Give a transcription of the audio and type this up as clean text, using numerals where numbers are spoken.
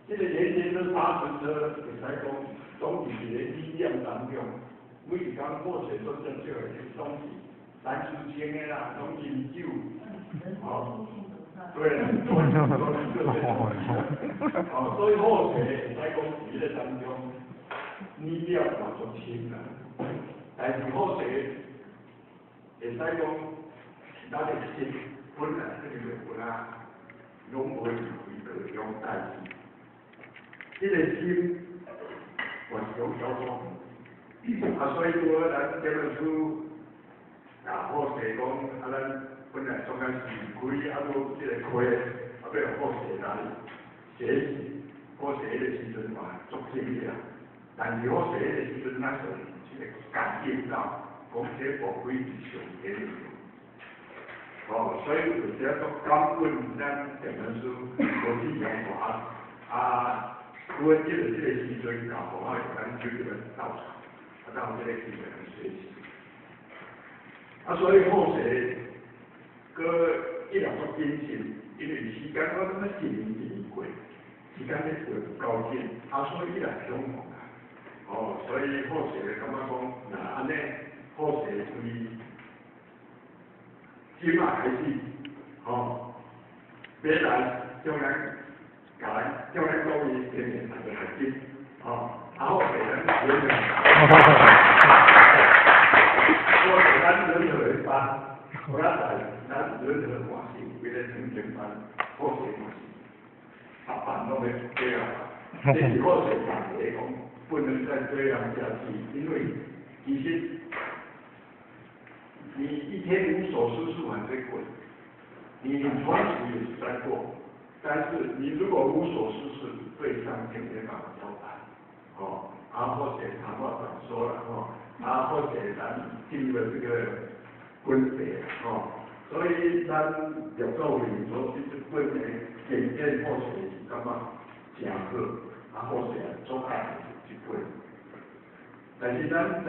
這個連結車、砂石車，會使講，總佇一個理念當中，每一工好勢所接觸的，總是陳淑清的啦，攏飲酒，哦，對，哦，所以好勢會使講佇彼個當中，理念嘛足深啦。但是好勢會使講，咱的心本來這個就有啦，攏無離開各種代誌。這個心，嘛是講小說，啊，所以說咱這本書，啊，好勢講，啊，咱本來總該是開，啊，閣這個開，啊，欲予好勢來學習，好勢彼個時陣嘛足精啦。但是好勢彼個時陣，咱就這個感應到，講這寶貴是上帝的。哦，所以有時足感恩咱這本書，無去用華，啊。阮這個時陣，搞無好，咱就這個道場，啊，當這個機會來學習。啊，所以好勢，閣一直足謹慎，因為時間我感覺一年一年過，時間咧過有夠緊，啊，所以伊也恐慌啊。哦，所以好勢感覺講，若按呢，好勢對這擺開始，吼，欲來將咱。共咱叫咱各位天天大家來聽，吼，啊好勢咱輪流，我咱輪流班，我來咱輪流換新，為了成全班，好勢嘛是，逐班攏欲這樣，這是好勢大家講，不能再這樣下去，因為其實你一天無所事事還在過，你很充實也是在過。但是你如果無所事事，對上天沒辦法交代，哦，啊或者長話短說了，哦，啊或者咱進入了這個軍隊，哦，所以咱六祖會所這本的簡介好勢是感覺誠好，啊好勢足愛這本，但是咱。